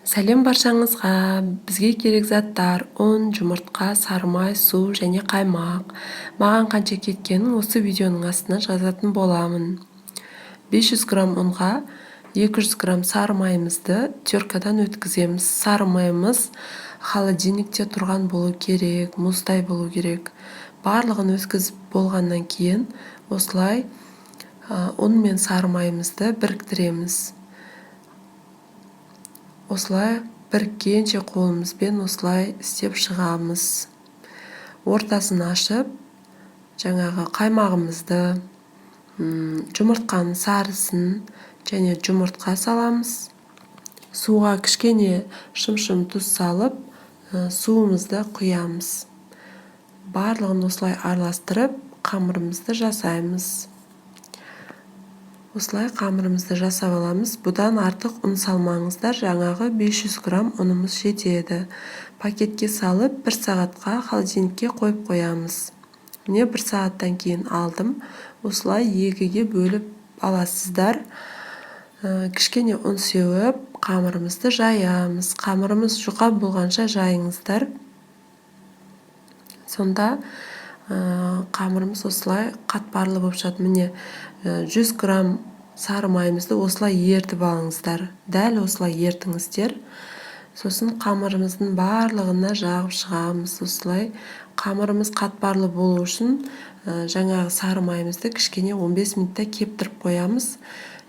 Сәлем баршаңызға! Бізге керек заттар: ұн, жұмыртқа, сары май, су және қаймақ. Маған қанша кеткенін осы видеоның астына жазатын боламын. 500 грамм ұнға 200 грамм сары майымызды теркадан өткіземіз. Сары майымыз холодильникте тұрған болу керек, мұздай болу керек. Барлығын өткізіп болғаннан кейін осылай ұн мен сары майымызды біріктіреміз. Осылай біріккенше қолымызбен осылай істеп шығамыз. Ортасын ашып, жаңағы қаймағымызды, жұмыртқаның сарысын және жұмыртқа саламыз. Суға кішкене шымшым тұз салып, суымызды құямыз. Барлығын осылай араластырып, қамырымызды жасаймыз. Осылай қамырымызды жасап аламыз. Бұдан артық ұн салмаңыздар, жаңағы 500 грамм ұнымыз жетеді. Пакетке салып, бір сағатқа холодильникке қойып қоямыз. Міне, бір сағаттан кейін алдым. Осылай екіге бөліп аласыздар. Кішкене ұн сеуіп, қамырымызды жаямыз. Қамырымыз жұқа болғанша жайыңыздар. Сонда қамырымыз осылай қатпарлы болып шығады. Міне, 100 грамм сары майымызды осылай ертіп алыңыздар. Дәл осылай ертіңіздер. Сосын қамырымыздың барлығына жағып шығамыз. Осылай қамырымыз қатпарлы болу үшін жаңағы сары майымызды кішкене 15 минутта кептіріп қоямыз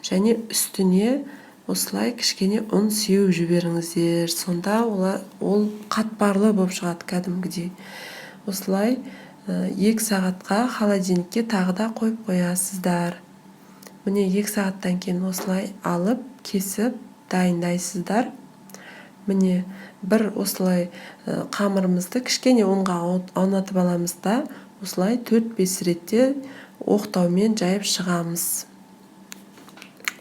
және үстіне осылай кішкене ұн сеуіп жіберіңіздер. Сонда ол қатпарлы болып шығады кәдімгідей. Осылай 2 сағатқа холодильникке тағы да қойып қоясыздар. Міне, 2 сағаттан кейін осылай алып, кесіп дайындайсыздар. Міне, бір осылай қамырымызды кішкене ұнға аунатып аламыз да, осылай 4-5 ретте оқтаумен жайып шығамыз.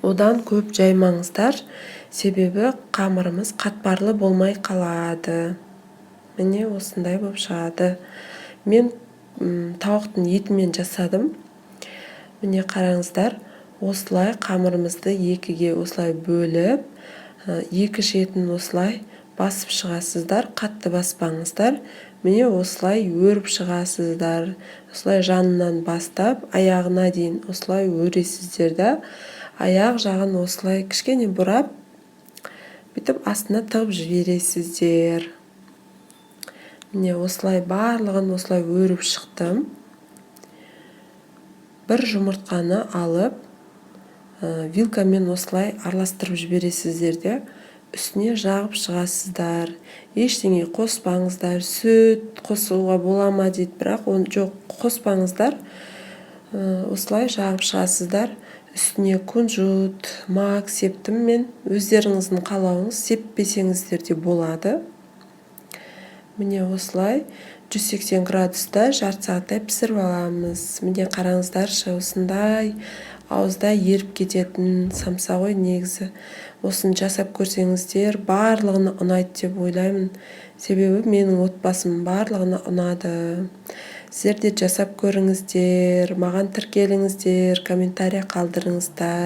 Одан көп жаймаңыздар, себебі қамырымыз қатпарлы болмай қалады. Міне, осындай болып шығады. Мен тауықтың етімен жасадым. Міне, қараңыздар, осылай қамырымызды екіге осылай бөліп, екі шетін осылай басып шығасыздар. Қатты баспаңыздар. Міне, осылай өріп шығасыздар. Осылай жанынан бастап аяғына дейін осылай өресіздер да, аяқ жағын осылай кішкене бұрап, бүйтіп астына тығып жібересіздер. Міне, осылай барлығын осылай өріп шықтым. Бір жұмыртқаны алып, вилкамен осылай араластырып жібересіздер де, үстіне жағып шығасыздар. Ештеңе қоспаңыздар. Сүт қосуға бола ма дейді, бірақ оны жоқ, қоспаңыздар. Осылай жағып шығасыздар. Үстіне кунжут, мак септім мен. Өздеріңіздің қалауыңыз, сеппесеңіздер де болады. Міне, осылай 180 градуста жарты сағаттай пісіріп аламыз. Міне, қараңыздаршы, осындай ауызда еріп кететін самса ғой негізі. Осыны жасап көрсеңіздер, барлығына ұнайды деп ойлаймын, себебі менің отбасым барлығына ұнады. Сіздер де жасап көріңіздер, маған тіркеліңіздер, комментарий қалдырыңыздар.